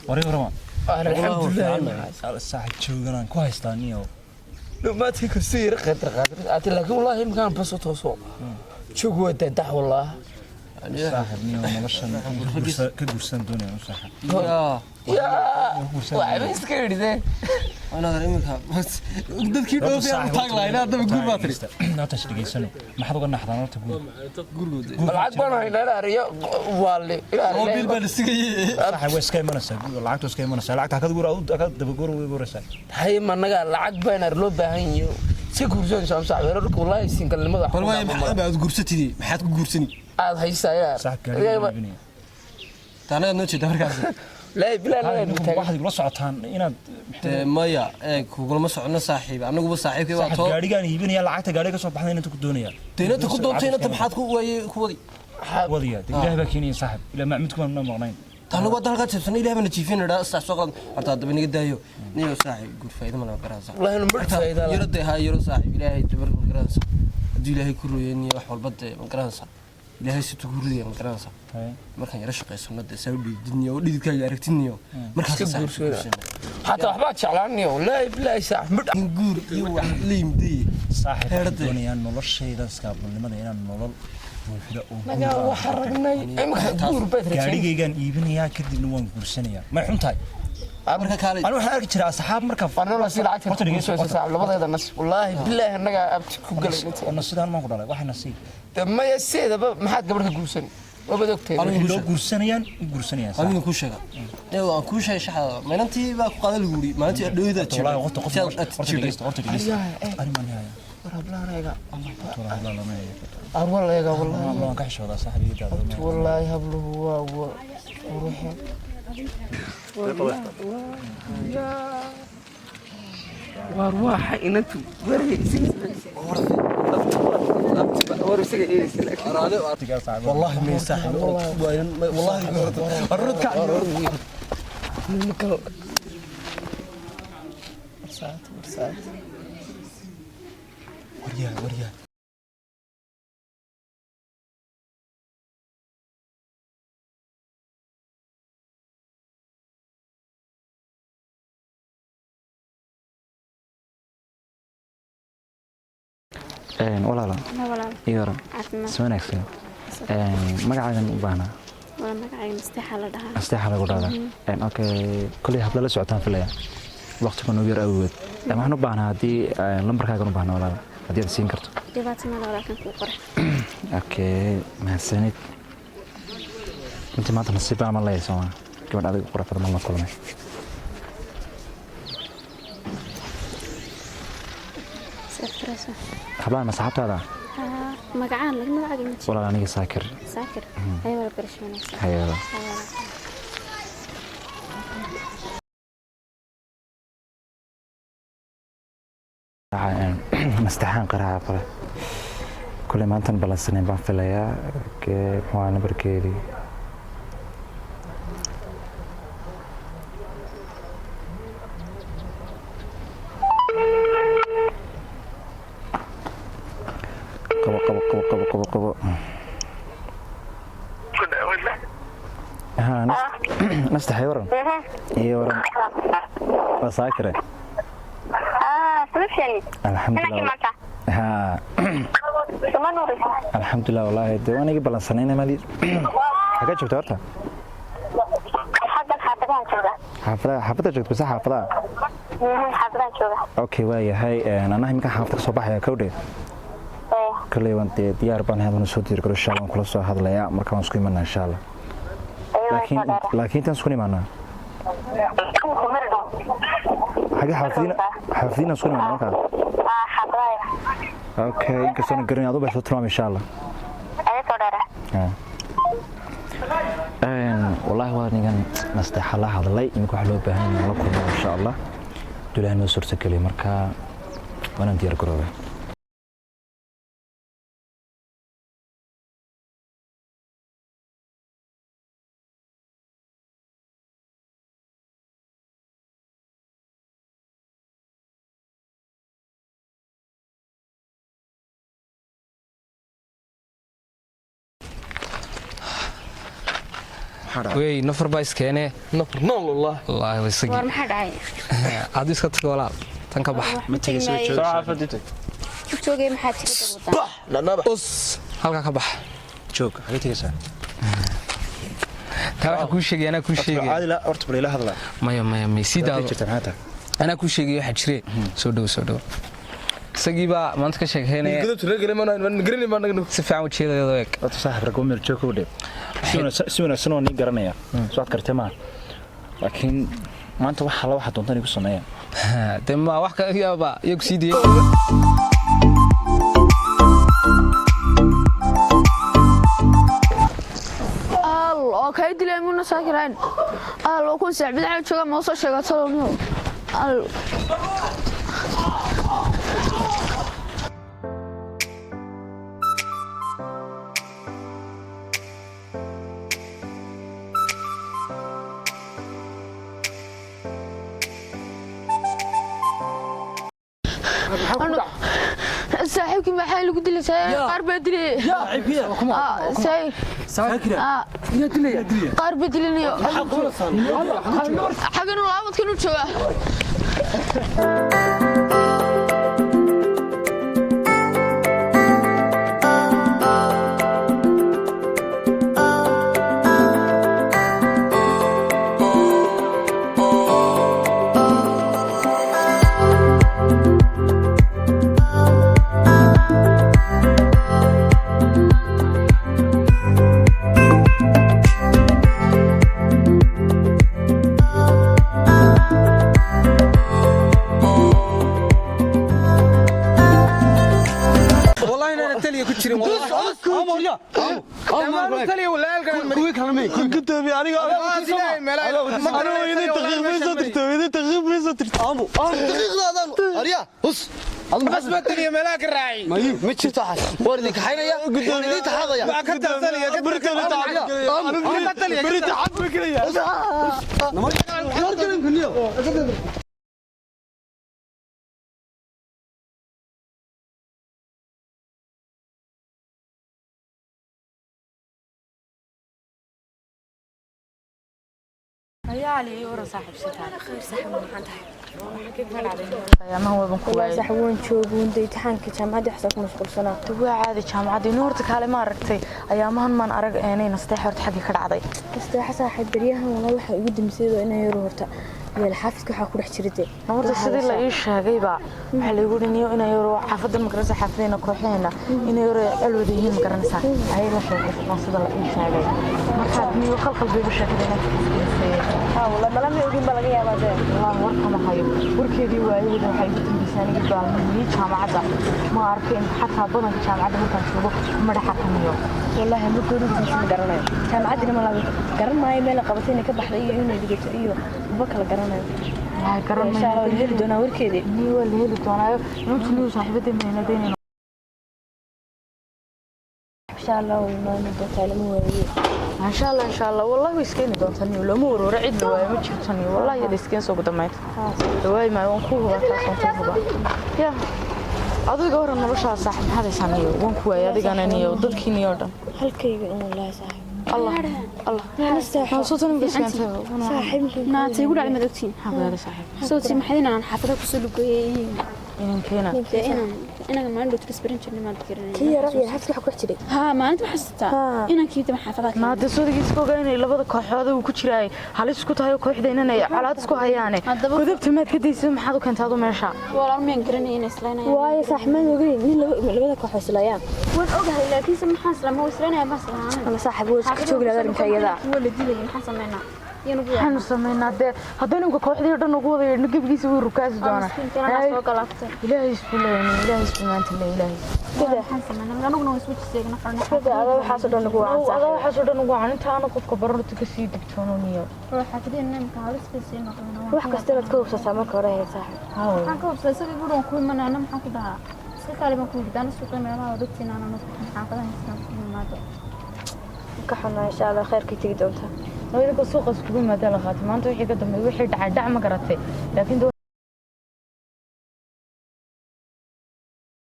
Waray warama. Alxamdulilah. Saaxiib, jooganaan ku haystaa niyo. Dhammaadkii kasoo yara qadar qadar ati, laakiin wallaahi imkaan baso tooso joog waa daadax wallaah. Saaxiib, niyo noloshan ka guursan doonaya u saaxiib. Yaa waxba iska yidhideen. Anaad iminka dadkii dhoofay aan taag lahayn haddaba guur baa tiri. Horta is dhegeysano, maxaad uga naxdaan horta guur? Gurigooda. Lacag baan haynaa ilaariyo waale. Oo biil baa la sugayay. Saaxiib, way iska imanaysaa guur, lacagtu iska imanaysaa, lacagta hakad guur aad daba guur way guuraysaa. Hay, ma naga lacag baan ar loo baahan yahay si guursan soo saaxiib reerku wallaahi singalnimada. Bal waay, maxaad baad guursatidi? Maxaad ku guursani? Aad haysaa ilaar. Saaxiib, gaariga iibinaya. Taanaad noo jeeda markaas. Laa bilaa laa. Waxaad igula socotaan inaad Dee maya, ee kugulama socono saaxiib, annaguba saaxiibkay waa saaxiib too. Gaarigaan iibinaya, lacagta gaariga ka soo baxday inta ku doonaya. Dee inanta ku doontay, inanta maxaad ku waaye ku wadi? Wadaya dee, ilaahay baa keenaya saaxiib, ilaa macmudku baan maqnayn. Taanagu hadda halkaa jabsanay, ilaah baana jiifin idhaa saax soo qalad horta haddaba inaga daayo niyo saaxiib, guur faa'iido ma laha garanaysa. Wallaahi mar faa'iido laha. Yaro dee haa, yaro saaxiib, ilaahay dabar ma garanaysa, hadduu ilaahay ku rooyay niyo wax walba dee ma garanaysa, ilaahay si tugu ridaya ma garanaysa. Markaan yaro shaqaysano dee saa u dhiididniyo oo dhididkaaga aragtidniyo markaas Iska saaxiib guursooda. guursana. Xataa waxbaa jeclaanayo laa bilaa saaxiib midh. In guur iyo wax la yimidayey. Saaxiib, waxaan Heerade. doonayaa noloshayda iskaabulnimada inaan nolol buuxda oo guur Naga ah. wax aragnay imika guur baad rajayn. Gaarigaygaan iibinayaa, kadibna waan guursanayaa, may xun tahay? Marka kaalay. Anigu waxaan arki jiraa asxaab marka Warnala si lacagta Horta ku dhegeyso, guursanaysa horta. saaxiib labadeeda nas wallaahi bilaahi annaga abti ku galay. Ona sidaan maan ku dhalay waxayna sii. De maya, sideedaba maxaad gabadh ka guursan waabad ogtahay. Anigu Wixii loo guursanayaan u guursanayaan. Aniga kuu sheega ee waan kuu sheegay shaxda maalintii baa ku qaadan lagu yiri maalintii dhooyda. Wallaahi horta qof horta dhegeysto, horta dhegeysto, arrin baan hayaa. War hablaanayga. Horta hablaan lama hayo. Arwalayga wallaahi. Hablaan ka xishoodaa saaxiib, iga daado. Wallaahi habluhu waa quruxe. Waar waaxa inantu war isaga eegaysa laakiin. والله ما يستاهل والله الرد كعب. Nimanka warsaat warsaat. Waryaa waryaa. Walaala. Walaal. Ii waran. Caafimaad. Si wanaagsan. Magacaagan u baahnaa. Walaal, magacayga Nasteexa la dhahaa. Asteexa lagu dhahdaa. Okay, koley habla la socotaan filaya waqtiga nugu yar awgeed. Waxaan u baahnaa haddii lambarkaagan u baahnaa walaala, haddii aad siin karto. Dhibaato male walaalkan, kuu qoray. Okay, mahadsanid. Runtii maanta nasiib baan ma leeyahay sooma, gabadh adiga qurux badan ma la kulmay. Seeftarayso. Hablahan ma saxaabtaada? Haa, magacaan laga magacaaga ma jiro. Walaal, aniga Saakir. Saakir. Haye walaal, barasho wanaagsan. Haye walaal. Haye walaal. Mastaxaan qaraaca qole kuley maantan balansaneyn baan filayaa. Muxuu ahaa nambarkeedii? Qabo qabo qabo qabo qabo qabo. Haa, nastaxay, waran iyo waran, waa Saakire. Alxamdulilah, haa. Alxamdulilah wallaahi, dee waan iga balansanayna mali. Xagee joogta horta? Xaafadaha, xaafadda joogta bise xaafadaha? Okay, waa yahay. Annaha iminka xaafadda ka soo baxaya kowdhe. Kolley waan dee diyaar baan ahay, waan soo diyaar garo insha Allah, waan kula soo hadlayaa marka waan isku imanaa insha Allah, laakiin intaan isku imanaa xagee? Xaafadiina, xaafadiina isku imanaa markaa. Okay, inkastoona garanay adu baa soo tilmaam insha Allah. Wallaahi waa ningan nasteexa la hadlay, iminka waxaa loo baahan yahay la kulmo insha Allah dulaan noo suurtageliyo, marka waanaan diyaar garoobay. Wey, nafar baa iskeene. Nafar nool wallah. Wallaahi way isagii. War maxaa dhacay? Aad iska tag walaal, tan ka bax. Ma tegayso, joog. Joogay, maxaa jira wadaan? Nanaba. Us halkaa ka bax. Joog, xagee tegaysaa? Taa waxaa kuu sheegay, anaa kuu sheegay. Caadi la horta bal ila hadla. Maya, maya, may sii daado. Jirta maxaa tahay? Anaa kuu sheegay waxaa jire. Soo dhow, soo dhow. Isagii baa maanta ka sheekeynaya. Godobta reer galay ma garanay ma naga. Si fiican ujeedayadoo eeg. Horta saaxib, rag meel joog u dheer. Si wanaagsan oo niin garanaya soo aad kartay maaha, laakiin maanta waxa la waxa doontaan igu sameeya. Dee ma wax ka yaaba iyagu sii dayay. Al oo kay dilay muna saakirayn al oo kun saaxiibada xal jooga ma soo sheega talo al. Saaxiibkii maxaa lagu dilay? Qaar baa dilay. Qaar baa dilinayo xagan laabadkan u jooga. والله انا تلي كنت شيرين والله. امور تلي ولا kuwii kale may gudoomiye aniga aniga idin daqiiq may soo dirto, idin daqiiq may soo dirto. Aamu aamu daqiiqdaadan arya hus. بس ما تلي ملاك الراعي. Ma jirto xas waan idin kaxaynaya, waan idin taxadaya. Berita xad ma gelaya. Waan jooguun de, imtixaanka jaamacadda waxsaa ku mashquulsanaa. Waa caadi jaamacadda inuu horta kaale ma aragtay ayaamahan maan arag eenay nasteex horta xaggii ka dhacday. Nasteexa saaxiib, baryahan walaa waxaa igu dambeysay oo inaan yaro horta yeel xaafidka waxaa ku dhex jirade. Horta sidii la ii sheegayba waxaa laygu yidhi niyo inay yaro xaafadda ma garanaysaa, xaafadayna kooxaheena inay yaro col wada yihiin ma garanaysaa, ayay la sheegay sida la ii sheegay. Markaa niyo khalkhal bayba sheekada inaan isgelisay. Walaa mala ma ogin baa laga yaabaa dee. Wallaahi warkama hayo, warkeedii waayahooda waxay igu dambeysay anigii baalmihii jaamacadda ma arkin, xataa badanka jaamacadda markaan joogo madaxa kamiyo. Wallaahi ma goorugtiisa ma garanayo, jaamacaddina ma laga garan maayo meel la qabatay inay ka baxday iyo inay dhigato iyo uba kala garanayo. Garan. Insha Allah waa la heli doonaa warkeedii. Niyo waa la heli doonaayo runtii, niyo saaxiibadii maynadaynayno. Insha Allah way imaan doontaa, lama waaye. Insha Allah, insha Allah, wallahi way iskeeni doontaa niyo, looma warooro, cid la waayo ma jirto niyo, wallahi yada iskeen soo gudamayd la waayi maayo, waan ku hubaa taas, waan ku hubaa. Ya adiga hore noloshaa saaxib maxaad haysaa niyo? Waan ku waayay adigana niyo, dadkii niyo dhan. Halkayga un wallaahi saaxib. Allah Allah, saaxiib. Naatay igu dhacday, maad ogtiin? Sawti maxay inaan xaafada kusoo lugeeyay? Inankeena. Dee inaan inaga maalin dhow tris baran jirnay, maad garanay. Kii yara iyo xaafidka waxa ku dhex jiray. Haa, maalinta waxaa xasuustaa inankii daba xaafadaha. Maade soodigiisa ogaa inay labada kooxood uu ku jiraay halis isku tahay oo kooxda inay colaad isku hayaane. Godobta maad ka daysid, maxaad u keentay adu meesha? Walaal, miyaan garanay inay islaynayaan? Waayo saaxiib, maan ogeyn nin labada koox islayaan. Waan ogahay, laakiinse maxaan islaama way islaynayaan baan islaanay. Ama saaxiib way iska joogi lahayd arrinka iyada. Waa la dilaya, maxaan samaynaa? Maxaanu samaynaa dee haddaynu imka kooxdii oo dhan ugu wada yeedhno, gebigiisa wuu rukaasi doonaa. Soo galaabtay. Ilaahay isku leeyahay, ilaahay isku maanta le ilaahay. Maxaan samaynaa? Anuguna waan isku jiseegna xorna. Adaa waxaasoo dhan ugu wacan. Adaa waxaasoo dhan ugu wacan, inta aanu qofka barantu ka sii digtoono niyo. Xaafadeenna imka halis bay sii noqdeen. Wax kasta inaad ka hubsataa marka hore hay saaxiib. Maxaan ka hubsadaa? Isagii gurigan ku imanayna maxaan ku dhahaa? Iska kaali baan ku yidhi daana suuqii meelaha oo dadkiina aanan xaafadaha iskaan ku imaado. Ka xunaa, insha Allah khayrkay tegi doontaa. Idinka suuqa iskugu yimaada la qaatay maanta wixii ka dambeeyay wixii dhacay dhac ma garatay, laakiin.